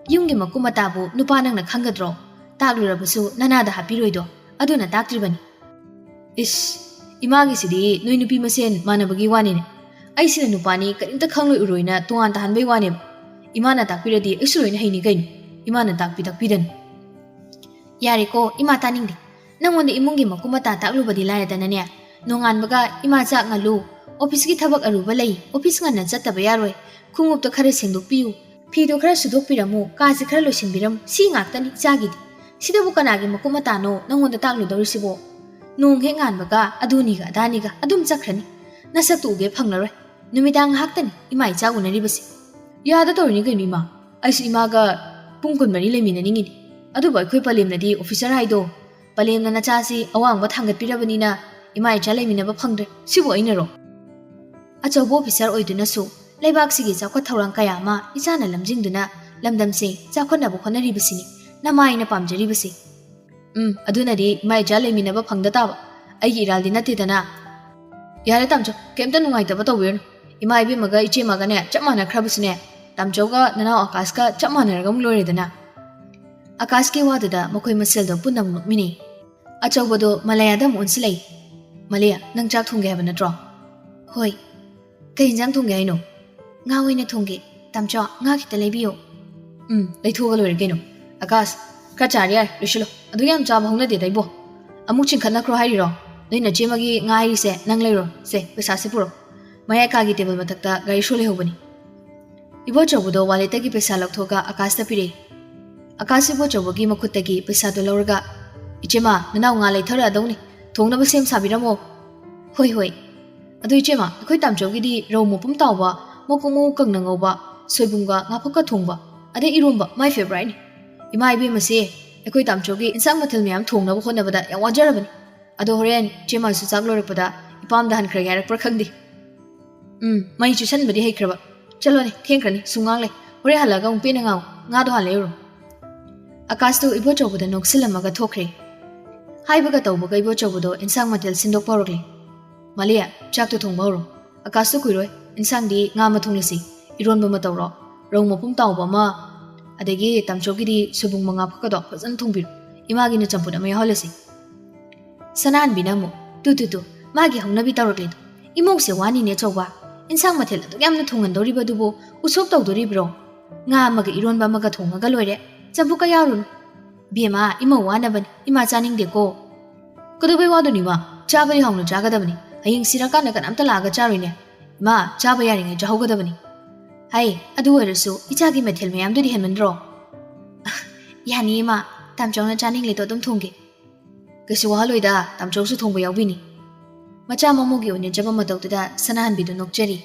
ꯌꯨꯝꯒꯤ ꯃꯀꯨꯞ ꯃꯇꯥꯕꯨ ꯅꯨꯄꯥ ꯅꯪꯅ ꯈꯪꯒꯗ꯭ꯔꯣ? ꯇꯥꯛꯂꯨꯔꯕꯁꯨ ꯅꯅꯥꯗ ꯍꯥꯞꯄꯤꯔꯣꯏꯗꯣ꯫ ꯑꯗꯨꯅ ꯇꯥꯛꯇ꯭ꯔꯤꯕꯅꯤ꯫ ꯏꯁ, ꯏꯃꯥꯒꯤꯁꯤꯗꯤ ꯅꯣꯏ ꯅꯨꯄꯤ ꯃꯁꯦꯟ ꯃꯥꯟꯅꯕꯒꯤ ꯋꯥꯅꯤꯅꯦ꯫ ꯑꯩꯁꯤꯅ ꯅꯨꯄꯥꯅꯤ, ꯀꯔꯤꯝꯇ ꯈꯪꯂꯣꯏ ꯎꯔꯣꯏꯅ ꯇꯣꯉꯥꯟ ꯇꯥꯍꯟꯕꯩ ꯋꯥꯅꯦꯕ꯫ ꯏꯃꯥꯅ ꯇꯥꯛꯄꯤꯔꯗꯤ ꯑꯩꯁꯨ ꯂꯣꯏꯅ ꯍꯩꯅꯤ ꯀꯩꯅꯣ꯫ ꯏꯃꯥꯅ ꯇꯥꯛꯄꯤ ꯇꯥꯛꯄꯤꯗꯅ꯫ ꯌꯥꯔꯦꯀꯣ, ꯏꯃꯥ ꯇꯥꯅꯤꯡꯗꯦ꯫ ꯅꯪꯉꯣꯟꯗ ꯏꯃꯨꯡꯒꯤ ꯃꯀꯨꯞ ꯃꯇꯥ ꯇꯥꯛꯂꯨꯕꯗꯤ ꯂꯥꯏꯔꯗꯅꯅꯦ, ꯅꯣꯡꯉꯥꯟꯕꯒ "ꯏꯃꯥ ꯆꯥꯛ ꯉꯜꯂꯨ, ꯑꯣꯐꯤꯁꯀꯤ ꯊꯕꯛ ꯑꯔꯨꯕ ꯂꯩ, ꯑꯣꯐꯤꯁ ꯉꯟꯅ ꯆꯠꯇꯕ ꯌꯥꯔꯣꯏ, ꯈꯣꯡꯎꯞꯇꯣ ꯈꯔ ꯁꯦꯡꯗꯣꯛꯄꯤꯌꯨ, ꯐꯤꯗꯣ ꯈꯔ ꯁꯨꯗꯣꯛꯄꯤꯔꯝꯃꯨ, ꯀꯥꯁꯦ ꯈꯔ ꯂꯣꯏꯁꯤꯟꯕꯤꯔꯝꯃꯨ", ꯁꯤ ꯉꯥꯛꯇꯅꯤ ꯏꯆꯥꯒꯤꯗꯤ꯫ ꯁꯤꯗꯕꯨ ꯀꯅꯥꯒꯤ ꯃꯀꯨꯞ ꯃꯇꯥꯅꯣ ꯅꯪꯉꯣꯟꯗ ꯇꯥꯛꯂꯨꯗꯧꯔꯤꯁꯤꯕꯣ? ꯅꯣꯡ ꯍꯦꯛ ꯉꯥꯟꯕꯒ ꯑꯗꯨꯅꯤꯒ ꯑꯗꯥꯅꯤꯒ ꯑꯗꯨꯝ ꯆꯠꯈ꯭ꯔꯅꯤ꯫ ꯅꯁꯛꯇꯨ ꯎꯒꯦ ꯐꯪꯂꯔꯣꯏ꯫ ꯅꯨꯃꯤꯗꯥꯡ ꯉꯥꯏꯍꯥꯛꯇꯅꯤ ꯏꯃꯥ ꯏꯆꯥ ꯎꯅꯔꯤꯕꯁꯦ꯫ ꯌꯥꯗ ꯇꯧꯔꯤꯅꯤ ꯀꯩꯅꯣ ꯏꯃꯥ꯫ ꯑꯩꯁꯨ ꯏꯃꯥꯒ ꯄꯨꯡ ꯀꯨꯟꯃꯔꯤ ꯂꯩꯃꯤꯟꯅꯅꯤꯡꯉꯤꯅꯤ꯫ ꯑꯗꯨꯕꯨ ꯑꯩꯈꯣꯏ ꯄꯂꯦꯝꯅꯗꯤ ꯑꯣꯐꯤꯁꯔ ꯍꯥꯏꯗꯣ꯫ ꯄꯂꯦꯝꯅ ꯅꯆꯥꯁꯤ ꯑꯋꯥꯡꯕ ꯊꯥꯡꯒꯠꯄꯤꯔꯕꯅꯤꯅ ꯏꯃꯥ ꯏꯆꯥ ꯂꯩꯃꯤꯟꯅꯕ ꯐꯪꯗ꯭ꯔꯦ꯫ ꯁꯤꯕꯨ ꯑꯩꯅꯔꯣ? ꯑꯆꯧꯕ ꯑꯣꯐꯤꯁꯔ ꯑꯣꯏꯗꯨꯅꯁꯨ ꯂꯩꯕꯥꯛꯁꯤꯒꯤ ꯆꯥꯎꯈꯠ ꯊꯧꯔꯥꯡ ꯀꯌꯥ ꯑꯃ ꯏꯆꯥꯅ ꯂꯝꯖꯤꯡꯗꯨꯅ ꯂꯝꯗꯝꯁꯦ ꯆꯥꯎꯈꯠꯅꯕ ꯍꯣꯠꯅꯔꯤꯕꯁꯤꯅꯤ ꯅꯃꯥꯏꯅ ꯄꯥꯝꯖꯔꯤꯕꯁꯤ꯫ ꯎꯝ, ꯑꯗꯨꯅꯗꯤ ꯏꯃꯥ ꯏꯆꯥ ꯂꯩꯃꯤꯟꯅꯕ ꯐꯪꯗ ꯇꯥꯕ꯫ ꯑꯩꯒꯤ ꯏꯔꯥꯜꯗꯤ ꯅꯠꯇꯦꯗꯅ꯫ ꯌꯥꯔꯦ ꯇꯥꯝꯆꯧ, ꯀꯩꯝꯇ ꯅꯨꯡꯉꯥꯏꯇꯕ ꯇꯧꯕꯤꯔꯨꯅꯨ꯫ ꯏꯃꯥ ꯏꯕꯦꯝꯃꯒ ꯏꯆꯦꯃꯒꯅꯦ ꯆꯞ ꯃꯥꯟꯅꯈ꯭ꯔꯕꯁꯨꯅꯦ, ꯇꯥꯝꯆꯧꯒ ꯅꯅꯥꯎ ꯑꯀꯥꯁꯀ ꯆꯞ ꯃꯥꯟꯅꯔꯒ ꯑꯃꯨꯛ ꯂꯣꯏꯔꯦꯗꯅ꯫ ꯑꯀꯥꯁꯀꯤ ꯋꯥꯗꯨꯗ ꯃꯈꯣꯏ ꯃꯁꯦꯜꯗꯣ ꯄꯨꯟꯅ ꯑꯃꯨꯛ ꯅꯣꯛꯃꯤꯟꯅꯩ꯫ ꯑꯆꯧꯕꯗꯣ ꯃꯂꯌꯥꯗ ꯑꯃꯨꯛ ꯑꯣꯟꯁꯤꯜꯂꯛꯏ꯫ "ꯃꯂꯌꯥ, ꯅꯪ ꯆꯥꯛ ꯊꯣꯡꯒꯦ ꯍꯥꯏꯕ ꯅꯠꯇ꯭ꯔꯣ?" "ꯍꯣꯏ꯫ ꯀꯩ ꯏꯟꯖꯥꯡ ꯊꯣꯡꯒꯦ ꯍꯥꯏꯅꯣ?" "ꯉꯥ ꯑꯣꯏꯅ ꯊꯣꯡꯒꯦ꯫ ꯇꯥꯝꯆꯧ, ꯉꯥ ꯈꯤꯇ ꯂꯩꯕꯤꯌꯨ꯫" "ꯎꯝ, ꯂꯩꯊꯣꯛꯑꯒ ꯂꯣꯏꯔꯦ ꯀꯩꯅꯣ꯫ ꯑꯀꯥꯁ, ꯈꯔ ꯆꯥꯔ ꯌꯥꯔꯦ, ꯂꯣꯏꯁꯤꯜꯂꯣ꯫ ꯑꯗꯨ ꯌꯥꯝ ꯆꯥꯕ ꯍꯧꯅꯗꯦꯗ ꯏꯕꯣ꯫ ꯑꯃꯨꯛ ꯆꯤꯡꯈꯠꯅꯈ꯭ꯔꯣ ꯍꯥꯏꯔꯤꯔꯣ? ꯅꯣꯏ ꯅꯆꯦꯃꯒꯤ ꯉꯥ ꯍꯥꯏꯔꯤꯁꯦ ꯅꯪ ꯂꯩꯔꯣ꯫ ꯁꯦ, ꯄꯩꯁꯥꯁꯦ ꯄꯨꯔꯣ꯫ ꯃꯌꯥꯏ ꯀꯥꯒꯤ ꯇꯦꯕꯜ ꯃꯊꯛꯇ ꯒꯥꯔꯤ ꯁꯣ ꯂꯩꯍꯧꯕꯅꯤ꯫" ꯏꯕꯣꯆꯧꯕꯗꯣ ꯋꯥꯂꯦꯠꯇꯒꯤ ꯄꯩꯁꯥ ꯂꯧꯊꯣꯛꯑꯒ ꯑꯀꯥꯁꯇ ꯄꯤꯔꯛꯏ꯫ ꯑꯀꯥꯁ ꯏꯕꯣꯆꯧꯕꯒꯤ ꯃꯈꯨꯠꯇꯒꯤ ꯄꯩꯁꯥꯗꯣ ꯂꯧꯔꯒ, "ꯏꯆꯦꯃ, ꯅꯅꯥꯎ ꯉꯥ ꯂꯩꯊꯔꯛꯑꯗꯧꯅꯤ꯫ ꯊꯣꯡꯅꯕ ꯁꯦꯝ ꯁꯥꯕꯤꯔꯝꯃꯣ꯫" "ꯍꯣꯏ, ꯍꯣꯏ꯫" "ꯑꯗꯨ ꯏꯆꯦꯃ, ꯑꯩꯈꯣꯏ ꯇꯥꯝꯆꯧꯒꯤꯗꯤ ꯔꯧ ꯃꯄꯨꯝ ꯇꯥꯎꯕ, ꯃꯀꯣꯛ ꯃꯎ ꯀꯪꯅ ꯉꯧꯕ, ꯁꯣꯏꯕꯨꯝꯒ ꯉꯥꯐꯛꯀ ꯊꯣꯡꯕ, ꯑꯗꯩ ꯏꯔꯣꯝꯕ, my favouriteꯅꯤ꯫ ꯏꯃꯥ ꯏꯕꯦꯝꯃꯁꯦ, ꯑꯩꯈꯣꯏ ꯇꯥꯝꯆꯧꯒꯤ ꯏꯟꯁꯥꯡ ꯃꯊꯦꯜ ꯃꯌꯥꯝ ꯊꯣꯡꯅꯕ ꯍꯣꯠꯅꯕꯗ ꯌꯥꯝ ꯋꯥꯖꯔꯕꯅꯤ꯫ ꯑꯗꯣ ꯍꯣꯔꯦꯟ ꯏꯆꯦꯃꯁꯨ ꯆꯥꯛ ꯂꯣꯏꯔꯛꯄꯗ ꯏꯄꯥꯝꯗ ꯍꯟꯈ꯭ꯔꯒꯦ ꯍꯥꯏꯔꯛꯄ꯭ꯔꯥ ꯈꯪꯗꯦ꯫ ꯎꯝ, ꯃꯩ ꯆꯨꯁꯟꯕꯗꯤ ꯍꯩꯈ꯭ꯔꯕ꯫ ꯆꯠꯂꯣꯅꯦ, ꯊꯦꯡꯈ꯭ꯔꯅꯤ, ꯁꯨꯝ ꯉꯥꯡ ꯂꯩ꯫ ꯍꯣꯔꯦꯟ ꯍꯜꯂꯛꯑꯒ ꯑꯃꯨꯛ ꯄꯦꯟꯅ ꯉꯥꯡꯉꯨ꯫ ꯉꯥꯗꯣ ꯍꯥꯟꯅ ꯂꯩꯔꯨꯔꯣ꯫" ꯑꯀꯥꯁꯇꯨ ꯏꯕꯣꯆꯧꯕꯗ ꯅꯣꯛꯁꯤꯜꯂꯝꯃꯒ ꯊꯣꯛꯈ꯭ꯔꯦ꯫ ꯍꯥꯏꯕꯒ ꯇꯧꯕꯒ ꯏꯕꯣꯆꯧꯕꯗꯣ ꯏꯟꯁꯥꯡ ꯃꯊꯦꯜ ꯁꯤꯟꯗꯣꯛꯄ ꯍꯧꯔꯛꯂꯦ꯫ "ꯃꯥꯂꯤꯌꯥ, ꯆꯥꯛꯇꯣ ꯊꯣꯡꯕ ꯍꯧꯔꯣ꯫ ꯑꯀꯥꯁꯇꯨ ꯀꯨꯏꯔꯣꯏ꯫ ꯏꯟꯁꯥꯡꯗꯤ ꯉꯥ ꯑꯃ ꯊꯣꯡꯂꯁꯤ, ꯏꯔꯣꯟꯕ ꯑꯃ ꯇꯧꯔꯣ, ꯔꯧ ꯃꯄꯨꯝ ꯇꯥꯎꯕ ꯑꯃ, ꯑꯗꯒꯤ ꯇꯥꯝꯆꯧꯒꯤꯗꯤ ꯁꯣꯏꯕꯨꯝ ꯃꯉꯥ ꯐꯛꯀꯗꯣ ꯐꯖꯅ ꯊꯣꯡꯕꯤꯔꯣ꯫ ꯏꯃꯥꯒꯤꯅ ꯆꯝꯐꯨꯠ ꯑꯃ ꯌꯥꯎꯍꯜꯂꯁꯤ꯫" ꯁꯅꯥꯍꯟꯕꯤꯅ ꯑꯃꯨꯛ, "ꯇꯨ, ꯇꯨ, ꯇꯨ, ꯃꯥꯒꯤ ꯍꯧꯅꯕꯤ ꯇꯧꯔꯛꯂꯦꯗꯣ꯫ ꯏꯃꯧꯁꯦ ꯋꯥꯅꯤꯅꯦ ꯑꯆꯧꯕ꯫ ꯏꯟꯁꯥꯡ ꯃꯊꯦꯜ ꯑꯗꯨꯛ ꯌꯥꯝꯅ ꯊꯣꯡꯍꯟꯗꯧꯔꯤꯕꯗꯨꯕꯨ ꯎꯁꯣꯞ ꯇꯧꯗꯣꯔꯤꯕ꯭ꯔꯣ? ꯉꯥ ꯑꯃꯒ ꯏꯔꯣꯟꯕ ꯑꯃꯒ ꯊꯣꯡꯉꯒ ꯂꯣꯏꯔꯦ꯫ ꯆꯝꯐꯨꯠꯀ ꯌꯥꯎꯔꯨꯅꯨ꯫" "ꯕꯦꯝꯃ, ꯏꯃꯧ ꯋꯥꯅꯕꯅꯤ, ꯏꯃꯥ ꯆꯥꯅꯤꯡꯗꯦꯀꯣ꯫" "ꯀꯩꯗꯧꯕꯩ ꯋꯥꯗꯣꯏꯅꯣ ꯏꯃꯥ? ꯆꯥꯕꯗꯤ ꯍꯥꯎꯅ ꯆꯥꯒꯗꯕꯅꯤ꯫ ꯍꯌꯦꯡ ꯁꯤꯔꯀꯥꯟꯗ ꯀꯅꯥꯝꯇ ꯂꯥꯛꯑꯒ ꯆꯥꯔꯣꯏꯅꯦ꯫ ꯏꯃꯥ, ꯆꯥꯕ ꯌꯥꯔꯤꯉꯩ ꯆꯥꯍꯧꯒꯗꯕꯅꯤ꯫" "ꯍꯥꯏ, ꯑꯗꯨ ꯑꯣꯏꯔꯁꯨ ꯏꯆꯥꯒꯤ ꯃꯊꯦꯜ ꯃꯌꯥꯝꯗꯨꯗꯤ ꯍꯦꯟꯃꯟꯗ꯭ꯔꯣ?" "ꯌꯥꯅꯤ ꯏꯃꯥ, ꯇꯥꯝꯆꯧꯅ ꯆꯥꯅꯤꯡꯂꯤꯗꯣ ꯑꯗꯨꯝ ꯊꯣꯡꯒꯦ꯫" "ꯀꯩꯁꯨ ꯋꯥꯍꯜꯂꯣꯏꯗ, ꯇꯥꯝꯆꯧꯁꯨ ꯊꯣꯡꯕ ꯌꯥꯎꯕꯤꯅꯤ꯫" ꯃꯆꯥ ꯃꯃꯧꯒꯤ ꯑꯣꯏꯅꯖꯕ ꯃꯇꯧꯗꯨꯗ ꯁꯅꯥꯍꯟꯕꯤꯗꯨ ꯅꯣꯛꯆꯔꯤ꯫